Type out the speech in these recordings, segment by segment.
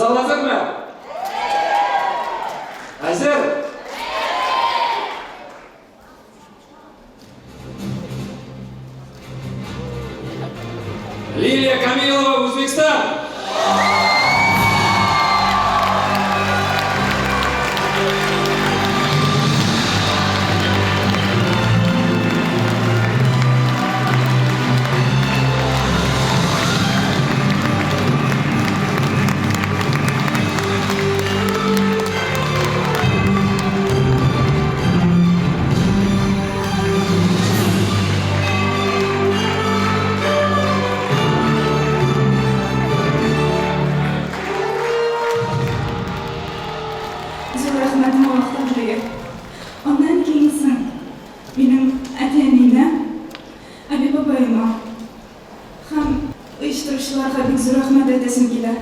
Зал әзерме? Әзер? Лилия Камилова, Үзбекстан! Зур рәхмәтем Аллаһ Тәгаләгә. Аннан кейін соң минем әти-әниемә, әби-бабаема һәм оештыручыларга бик зур рәхмәт әйтәсем килә.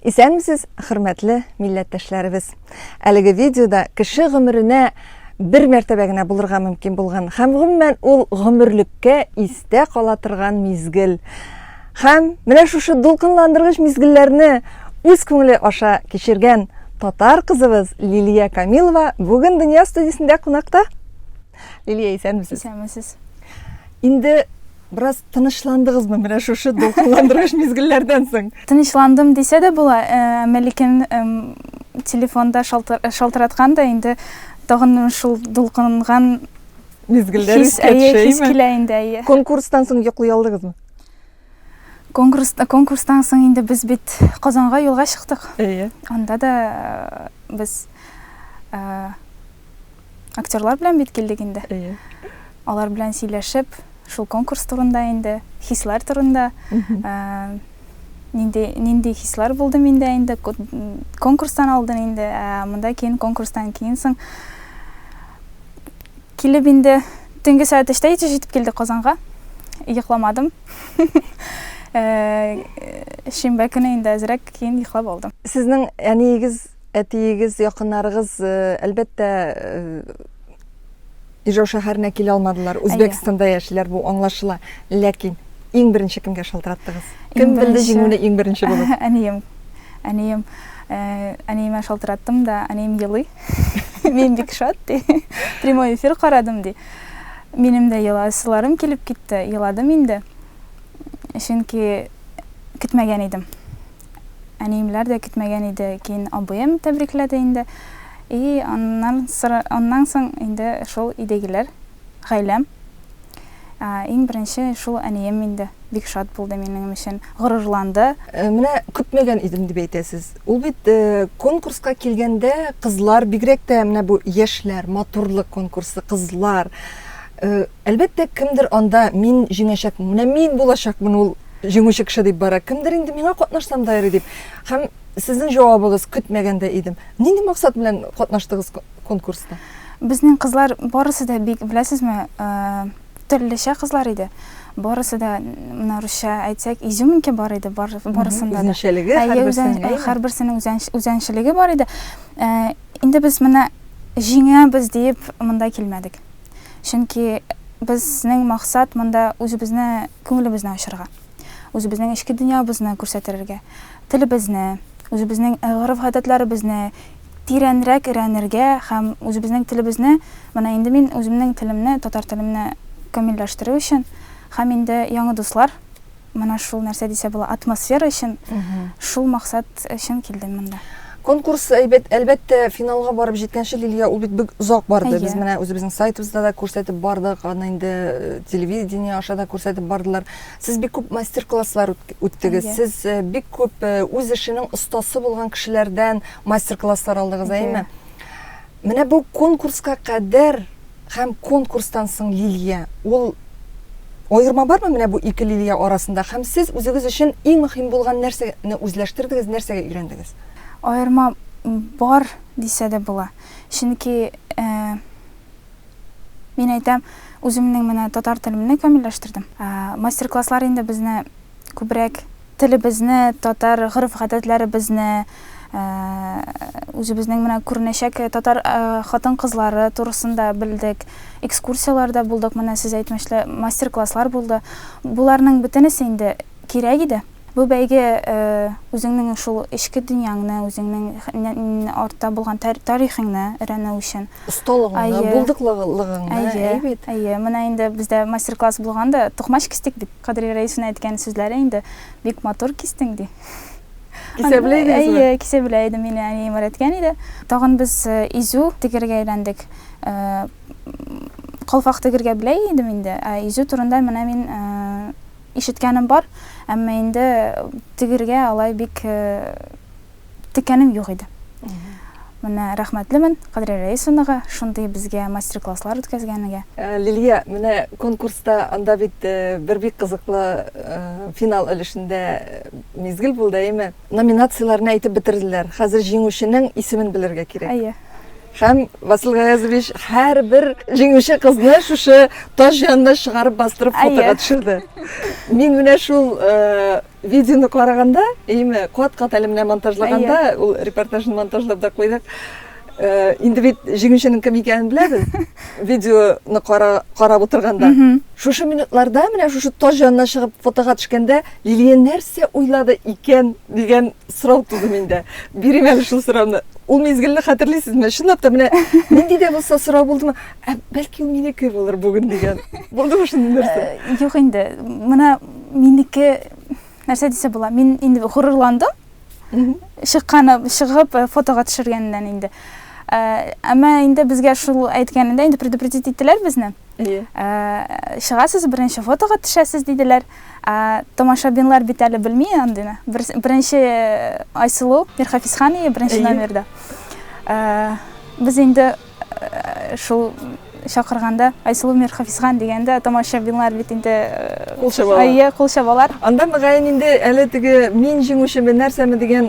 Исәнмесез, хөрмәтле милләттәшләребез! Әлеге видеода кеше гомеренә бер мәртәбә генә булырга мөмкин булган һәм гомумән ул гомерлеккә истә кала торган мизгел. Һәм менә шушы дулкынландыргыч мизгелләрне үз күңеле аша кичергән татар кызыбыз Лилия Камилова бүген Дөнья студиясендә кунакта. Лилия, исәнмесез. Исәнмесез. Инде бераз тынычландыгызмы менә шушы дулкынландыргыч мизгелләрдән соң? Тынычландым дисә дә була, э, әмма ләкин телефонда шалтыраткан да инде тагын шул дулкынланган мизгелләр хис, әйе, хис килә инде, әйе. Конкурстан соң йоклый алдыгызмы? Конкурс, конкурстан соң инде без бит Казанга юлга чыктык. Әйе. Анда да э, без э, актерлар белән бит килдек инде. Әйе. Алар белән сөйләшеп, шул конкурс турында инде, хисләр турында, э, нинди нинди хисләр булды миндә инде конкурстан алдын инде, ә монда кейін конкурстан кейін соң Килеп инде төнге сәгать өчтә итеп җитеп килдек Казанга. Йокламадым. Э, шимбә көне инде әзрәк киен йоклап алдым. Сезнең әниегез, әтиегез, якыннарыгыз, э, әлбәттә, э, Ижау шәһәренә килә алмадылар. Үзбәкстанда яшиләр, бу аңлашыла. Ләкин иң беренче кемгә шалтыраттыгыз? Кем белде җиңүне иң беренче булып? Әнием. Әнием. Әниемә шалтыраттым да, әнием елый. Мин бик шат, ди. Прямой эфир карадым, ди. Минем дә еласыларым килеп китте, еладым инде. Чөнки көтмәгән идем. Әниемләр дә көтмәгән иде. Кин абыем тәбрикләде инде. И аннан, аннан соң инде шул өйдәгеләр, гаиләм. Иң беренче шул әнием инде бик шат булды минем өчен, горурланды. Э, менә көтмәгән идем дип әйтәсез. Ул бит э, конкурска килгәндә кызлар, бигрәк тә менә бу яшьләр, матурлык конкурсы, кызлар. Э, әлбәттә, кемдер анда мин җиңәчәкмен, менә мин булачакмын ул җиңүче кеше дип бара. Кемдер инде миңа катнашсам да ярый дип. Һәм сезнең җавабыгыз көтмәгәндә идем. Нинди максат белән катнаштыгыз конкурста? Безнең кызлар барысы да бик, беләсезме, төрлечә кызлар иде. Барысы да, менә русча әйтсәк, изюминка бар иде бар, барысында да. Үзенчәлеге һәрберсенең. Һәрберсенең үзенчәлеге бар иде. Инде без менә җиңәбез диеп монда килмәдек. Чөнки безнең максат монда үзебезне, күңелебезне ачырга. Үзебезнең эчке дөньябызны күрсәтерергә, телебезне, үзебезнең гореф-гадәтләребезне тирәнрәк өйрәнергә һәм үзебезнең телебезне, менә инде мин үземнең телемне, татар телемне камилләштерү өчен һәм инде яңа дуслар, менә шул нәрсә дисә була, атмосфера өчен, шул максат өчен килдем монда. Конкурс әйбәт, әлбәттә, финалга барып җиткәнче, Лилия, ул бит бик озак барды. Без менә үзебезнең сайтыбызда да күрсәтеп бардык, аны инде э, телевидение аша да күрсәтеп бардылар. Сез бик күп мастер-класслар үттегез. Сез э, бик күп э, үз эшенең остасы булган кешеләрдән мастер-класслар алдыгыз, әйеме? Менә бу конкурска кадәр һәм конкурстан соң Лилия, ул аерма бармы менә бу ике Лилия арасында? Һәм сез үзегез өчен иң мөһим булган нәрсәне үзләштердегез, нәрсәгә өйрәндегез? Аерма бар дисә дә була. Чөнки э, Мин әйтәм, үземнең менә татар телемне камилләштердем. Мастер-класслар инде безне күбрәк телебезне, татар гореф-гадәтләребезне, үзебезнең менә күренәчәк татар хатын-кызлары турысында белдек. Экскурсияләрдә булдык, менә сез әйтмешле, мастер-класслар булды. Боларның бөтенесе инде кирәк иде. Бу бәйге үзеңнең шул эчке дөньяңны, үзеңнең артта булган тарихыңны өйрәнү өчен. Осталыгыңны, булдыклылыгыңны, әйе бит. Әйе, менә инде бездә мастер-класс булганда токмач кистек бит. Кадрия Рәисовна әйткән сүзләре инде бик матур кистең ди. Кисә белә идегезме? Әйе, кисә белә идем, мине әнием өйрәткән иде. Тагын без изү тегергә өйрәндек. Калфак тегергә белә идем инде, ә изү турында менә мин ишеткәнем бар, әмма инде тегергә алай бик теккәнем юк иде. Менә рәхмәтлемен Кадрия Рәисовнага, шундый безгә мастер-класслар үткәзгәнегә. Лилия, менә конкурста анда бит бер бик кызыклы финал өлешендә мизгел булды, әйеме? Номинацияләрне әйтеп бетерделәр. Хәзер җиңүченең исемен белергә кирәк. Әйе. Һәм Васил Гаязович һәрбер җиңүче кызны шушы таш янына чыгарып бастырып фотога төшерде. Мин менә шул э, видеоны караганда, әйеме, кат-кат әле менә монтажлаганда, ул репортажны монтажлап да куйдык. Э, инде бит җиңүченең кем икәнен беләбез. Видеоны кара, карап утырганда. Шушы минутларда менә шушы таш янына чыгып фотога төшкәндә Лилия нәрсә уйлады икән дигән сорау туды миндә. Бирим әле шул сорауны. Ул мизгелне хәтерлисезме? Чынлап та менә нинди дә булса сорау булдымы? Ә бәлки ул минеке булыр бүген дигән. Булдымы шундый нәрсә? Э, юк инде. Менә минеке нәрсә дисә була? Мин инде горурландым. Чыкканы, чыгып э, фотога төшергәннән инде. Э, әмма инде безгә шул әйткәнендә инде предупредить иттеләр безне. Әйе. Чыгасыз, беренче фотога төшәсез диделәр. Ә тамашабинлар бит әле белми андыйны. Беренче э, Айсылу Мирхафизханова беренче номерда. Э, без инде э, шул чакырганда Айсылу Мирхафизхан дигәндә тамашабинлар бит инде кул чабалар. Әйе, кул чабалар. Анда мөгаен инде әле теге мин җиңүчеме, нәрсәме дигән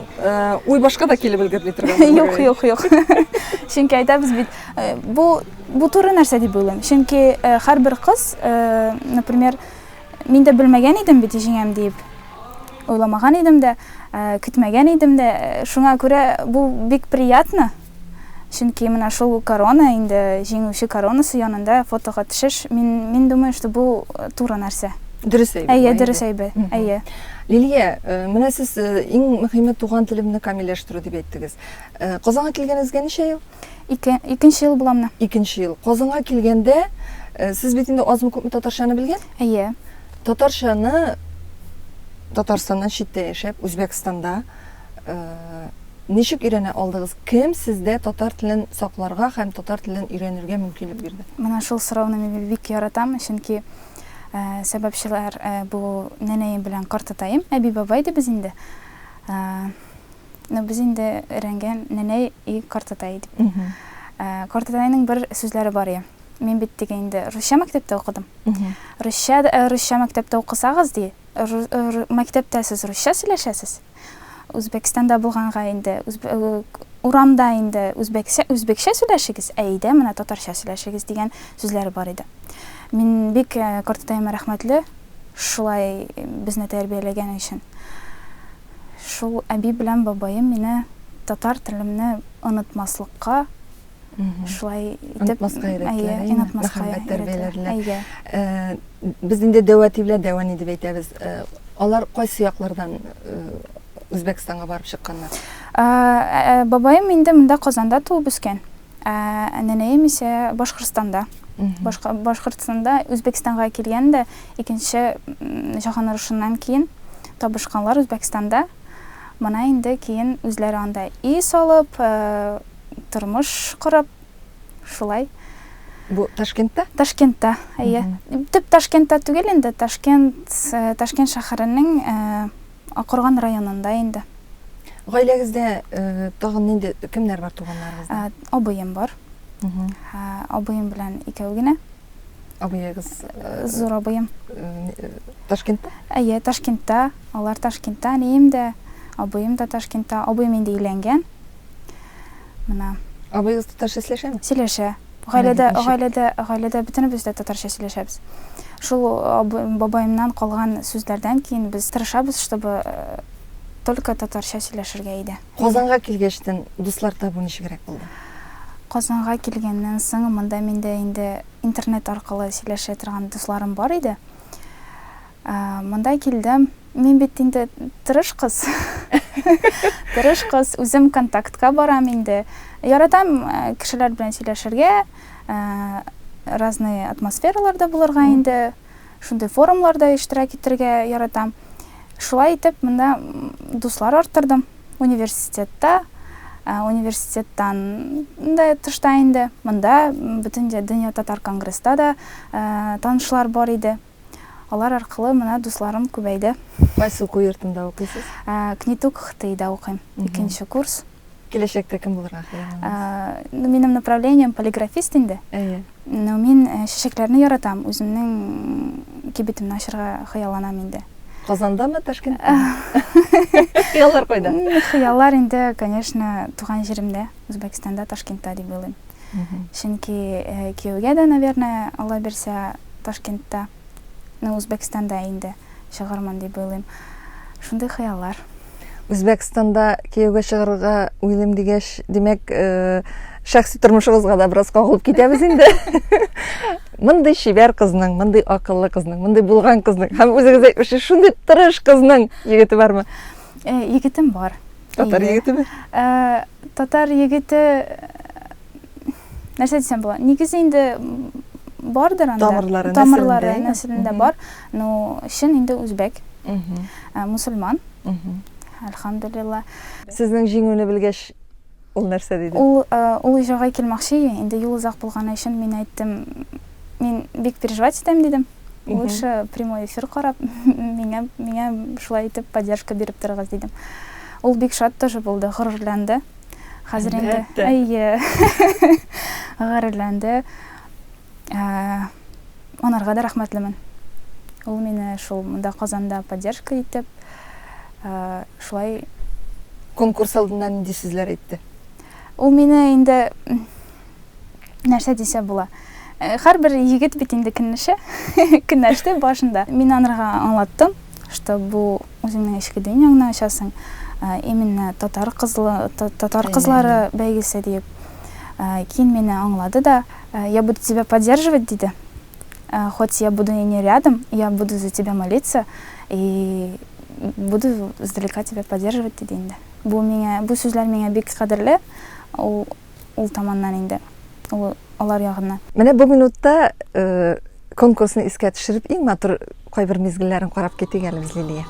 уй башка да килеп өлгерми торган. Юк, юк, юк. Чөнки әйтәбез бит, бу бу туры нәрсә дип уйлыйм. Чөнки һәрбер кыз, например, Мин дә белмәгән идем бит җиңәм диеп. Уйламаган идем дә, э, көтмәгән идем дә. Шуңа күрә бу бик приятно. Чөнки менә шул корона инде җиңүче коронасы янында фотога төшеш, мин мин думаю, что бу э, туры нәрсә. Дөрес әйбер. Әйе, дөрес әйбер. Әйе. Лилия, э, менә сез иң мөһиме туган телемне камилләштерү дип әйттегез. Казанга килгәнегезгә ничә ел? Ике, икенче ел була менә. Икенче ел. Казанга килгәндә, э, сез бит инде азмы-күпме татарчаны белгән? Әйе. Татарчаны Татарстаннан читтә яшәп, Үзбәкстанда э, ничек өйрәнә алдыгыз? Кем сездә татар телен сакларга һәм татар телен өйрәнергә мөмкинлек бирде? Менә шул сорауны мин бик яратам, чөнки э, сәбәпчеләр э, бу нәнәем белән картатаем, әби-бабай дибез инде. Э, Ну, без инде өйрәнгән нәнәй и картатай дип. Э, картатайның бер сүзләре бар иде. Мин бит теге инде русча мәктәптә укыдым. Русча, э, русча мәктәптә укысагыз ди, э, мәктәптә сез русча сөйләшәсез. Үзбәкстанда булганга инде урамда инде үзбәкчә, үзбәкчә сөйләшегез, ә өйдә менә татарча сөйләшегез дигән сүзләре бар иде. Мин бик картатаема рәхмәтле, шулай безне тәрбияләгән өчен. Шул әби белән бабаем мине татар телемне онытмаслыкка шулай итеп онытмаска өйрәттеләр, әйе, онытмаска мәхәббәт тәрбияләделәр. Әйе. Э, без инде дәү әти белән дәү әни дип әйтәбез. Э, алар кайсы яклардан э, Үзбәкстанга барып чыкканнар? Бабаем инде монда Казанда туып үскән. Ә нәнәем исә Башкортстанда. Башка Башкортстанда Үзбәкстанга килгән дә икенче җаһан орышыннан киен табышканлар Үзбәкстанда. Мона инде киен үзләре анда өй салып, э, тормыш корып, шулай. Бу Ташкентта? Ташкентта, әйе. Төп Ташкентта түгел инде, Ташкент, э, Ташкент шәһәренең э, Аккорган районында инде. Гаиләгездә э, тагын нинди кемнәр бар туганнарыгызда? Э, абыем бар. Э, абыем белән икәү генә. Абыегыз? Зур абыем. Ташкентта? Әйе, Ташкентта. Алар Ташкентта, әнием дә, абыем да Ташкентта. Абыем инде өйләнгән. Менә. Абыегыз татарча сөйләшәме? Сөйләшә. Гаиләдә, гаиләдә, гаиләдә бөтенебез дә татарча сөйләшәбез. Шул бабаемнан калган сүзләрдән кейін без тырышабыз, чтобы э, только татарча сөйләшергә иде. Казанга килгәчтен дуслар табу ничегрәк булды? Казанга килгәннән соң монда миндә инде интернет аркылы сөйләшә торган дусларым бар иде. Э, монда килдем. Мин бит инде тырыш кыз. Тырыш кыз, үзем контактка барам инде. Яратам э, кешеләр белән сөйләшергә, э, разные атмосфераларда булырга инде, шундый форумларда иштирәк итәргә яратам. Шулай итеп, монда дуслар арттырдым университетта, э, университеттан да тышта инде. Монда бөтен дөнья татар конгресста да танышлар бар иде. Алар аркылы менә дусларым күбәйде. Кайсы уку йортында укыйсыз? КНИТУ КХТИда укыйм. Икенче курс. Киләчәктә кем булырга хыялланасыз? Ну, минем направлением полиграфист инде. Әйе. Но мин чәчәкләрне яратам, үземнең кибетемне ачарга хыялланам инде. Казандамы, Ташкенттамы? Хыяллар кайда? Хыяллар инде, конечно, туган җиремдә, Үзбәкстанда, Ташкентта дип уйлыйм. Чөнки кияүгә дә, наверное, Алла бирсә, Ташкентта, ну, Үзбәкстанда инде чыгармын дип уйлыйм. Шундый хыяллар. Үзбәкстанда кияүгә чыгарга уйлыйм дигәч, димәк, шәхси тормышыгызга да бераз кагылып китәбез инде. Мондый чибәр кызның, мондый акыллы кызның, мондый булган кызның һәм үзегез әйтмешли, шундый тырыш кызның егете бармы? Егетем бар. Татар егетеме? Татар егете нәрсә дисәм була? Нигезе инде бардыр анда. Тамырлары, тамырлары нәселендә бар. Но чын инде үзбәк. Мусульман. Альхамдулилла. Сезнең җиңүне белгәч, ул нәрсә диде? Ул ул ижага килмәкче, инде юл озак булганы өчен мин әйттем, мин бик переживать итәм дидем. Лучше прямой эфир карап, миңа миңа шулай итеп поддержка биреп торыгыз дидем. Ул бик шат тоже булды, горурланды. Хәзер инде әйе. Горурланды. Анарга да рәхмәтлемен. Ул мине шул монда Казанда поддержка итеп, шулай конкурс алдыннан нинди сүзләр әйтте? Ул мине инде нәрсә дисә була. Һәрбер егет бит инде көнләшә, көнләште башында. Мин анарга аңлаттым, что бу үзеңнең эчке дөньяңны ачасың, именно татар кызлы, татар кызлары бәйгесе диеп. Кин мине аңлады да, я буду тебя поддерживать, диде. Хоть я буду и не рядом, я буду за тебя молиться и буду издалека тебя поддерживать, диде инде. Бу миңа, бу сүзләр миңа бик кадерле. Ул ул таманнан инде. Ул алар ягыннан. Менә бу минутта конкурсны искә төшереп, иң матур кайбер мизгелләрен карап китик әле без, Лилия.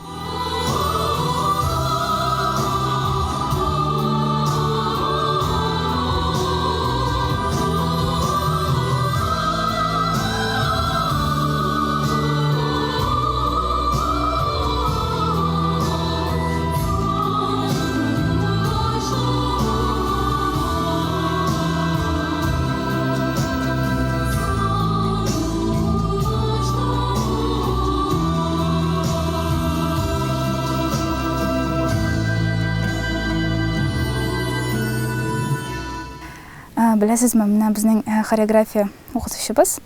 Беләсезме, менә безнең хореография укытучыбыз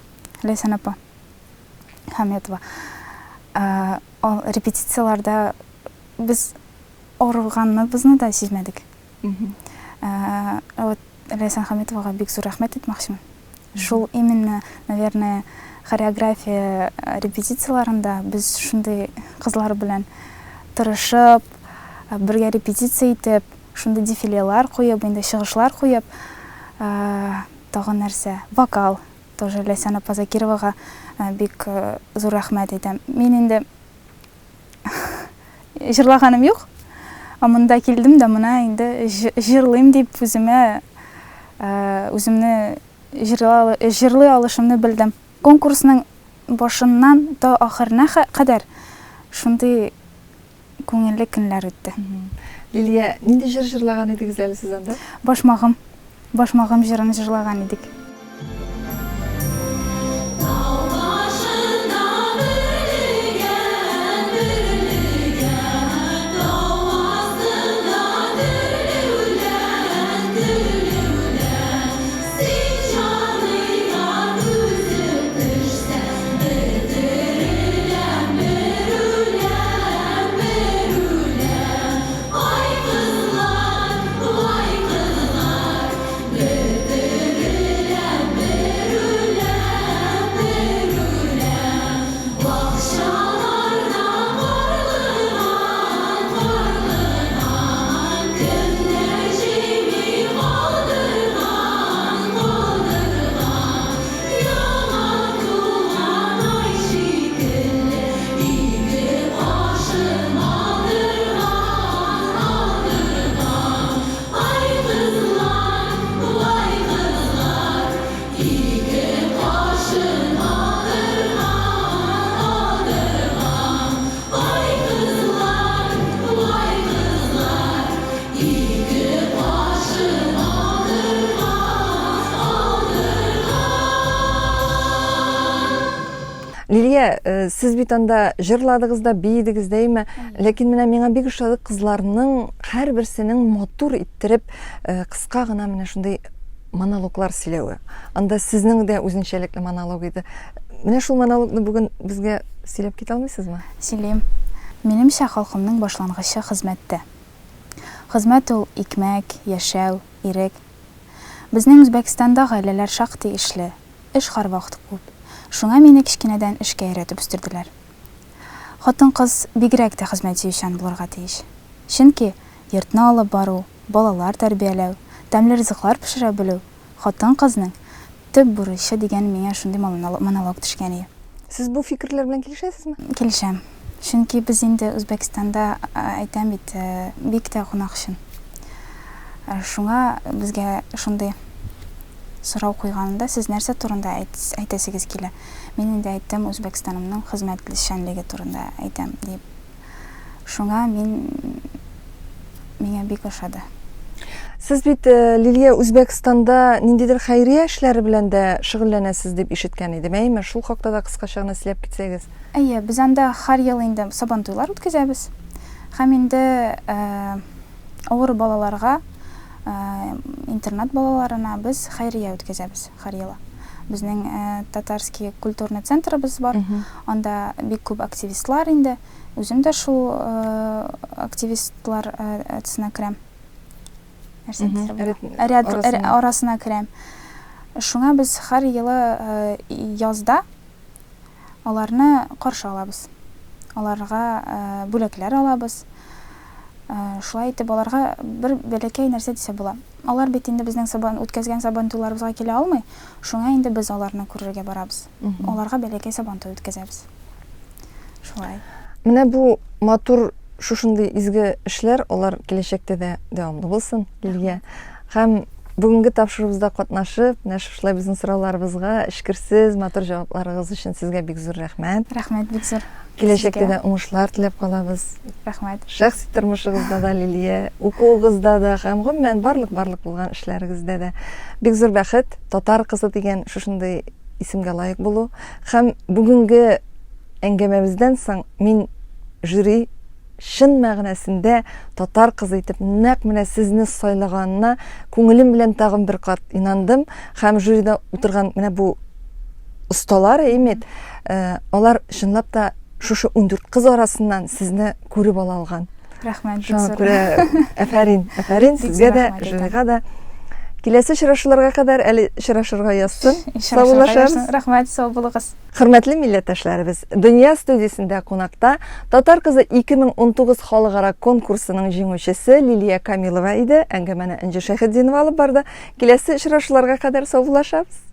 Ләйсән апа Хаметова. Репетицияләрдә без Авырганыбызны да сизмәдек. Вот Ләйсән Хамитовага бик зур рәхмәт әйтмәкчемен. Шул именно, наверное, хореография репетицияләрендә без шундый кызлар белән тырышып, бергә репетиция итеп, шундый дефилелар куеп, инде чыгышлар куеп, тагын нәрсә, вокал тоже Ләйсән апа Закировага бик зур рәхмәт әйтәм. Мин инде Җырлаганым юк. Ә монда килдем дә менә инде җырлыйм дип үземә үземне җырлый алышымны белдем. Конкурсның башыннан до ахырына кадәр шундый күңелле көннәр үтте. Лилия, нинди җыр җырлаган идегез әле сез анда? Башмагым. Башмагым җырын җырлаган идек. Лилия, э, сез бит анда җырладыгыз да, биедегез дә, әйме? Ләкин менә миңа бик ошады кызларның һәрберсенең матур иттереп, э, кыска гына менә шундый монологлар сөйләве. Анда сезнең дә үзенчәлекле монолог иде. Менә шул монологны бүген безгә сөйләп китә алмыйсызмы? Сөйлим. Минемчә, халкымның башлангычы хезмәттә. Хезмәт ул, икмәк, яшәү, ирек. Безнең Үзбәкстанда гаиләләр шактый ишле, эш һәрвакыт күп. Шуңа мине кечкенәдән эшкә өйрәтеп үстерделәр. Хатын-кыз бигрәк тә хезмәт сөючән булырга тиеш. Чөнки йортны алып бару, балалар тәрбияләү, тәмле ризыклар пешерә белү, хатын-кызның төп бурычы дигән миңа шундый монолог төшкән иде. Сез бу фикерләр белән килешәсезме? Килешәм. Чөнки без инде Үзбәкстанда, әйтәм бит, бик тә кунакчын. Шуңа безгә шундый сорау куйганында, сез нәрсә турында әйтәсегез килә? Мин инде әйттем, Үзбәкстанымның хезмәтчәнлеге турында әйтәм, дип. Шуңа мин миңа бик ошады. Сез бит, э, Лилия, Үзбәкстанда ниндидер хәйрия эшләре белән дә шөгыльләнәсез дип ишеткән идем, әйеме? Шул хакта да кыскача гына сөйләп китсәгез. Әйе, без анда һәр ел инде Сабантуйлар үткәзәбез. Һәм инде э, авыр балаларга, э, интернат балаларына без хәйрия үткәзәбез һәр елы. Безнең татарский культурный центрыбыз бар. Анда бик күп активистлар инде. Үзем дә шул активистлар рәтенә керәм. Нәрсә дисә була? Ряд арасына керәм. Шуңа без һәр елы язда аларны каршы алабыз. Аларга бүләкләр алабыз. Шулай итеп аларга бер бәләкәй нәрсә дисә була. Алар бит инде безнең сабан, үткәзгән сабантуйларыбызга килә алмый. Шуңа инде без аларны күрергә барабыз. Аларга бәләкәй сабантуй үткәзәбез. Шулай. Менә бу матур шушындый изге эшләр, алар киләчәктә дә дәвамлы булсын, Лилия. Һәм бүгенге тапшыруыбызда катнашып, менә шушылай безнең сорауларыбызга эчкерсез матур җавапларыгыз өчен сезгә бик зур рәхмәт. Рәхмәт бик зур. Киләчәктә дә уңышлар теләп калабыз. Рәхмәт. Шәхси тормышыгызда да, Лилия, укуыгызда да һәм гомумән барлык-барлык булган эшләрегездә дә бик зур бәхет, татар кызы дигән шушындый исемгә лаек булу. Һәм бүгенге әңгәмәбездән соң мин жюри чын мәгънәсендә татар кызы итеп нәкъ менә сезне сайлаганына күңелем белән тагын бер кат инандым һәм жюрида утырган менә бу осталар, әйме, э, алар чынлап та шушы 14 кыз арасыннан сезне күреп ала алган. Рәхмәт, Шуңа күрә афәрин, афәрин сезгә дә, жюрига да. Киләсе очрашуларга кадәр әле очрашырга язсын. Саубуллашабыз. Рәхмәт, сау булыгыз. Хөрмәтле милләттәшләребез, Дөнья студиясендә кунакта Татар кызы 2019 халыкара конкурсының җиңүчесе Лилия Камилова иде. Әңгәмәне Энҗе Шәйхетдинова алып барды. Киләсе очрашуларга кадәр саубуллашабыз.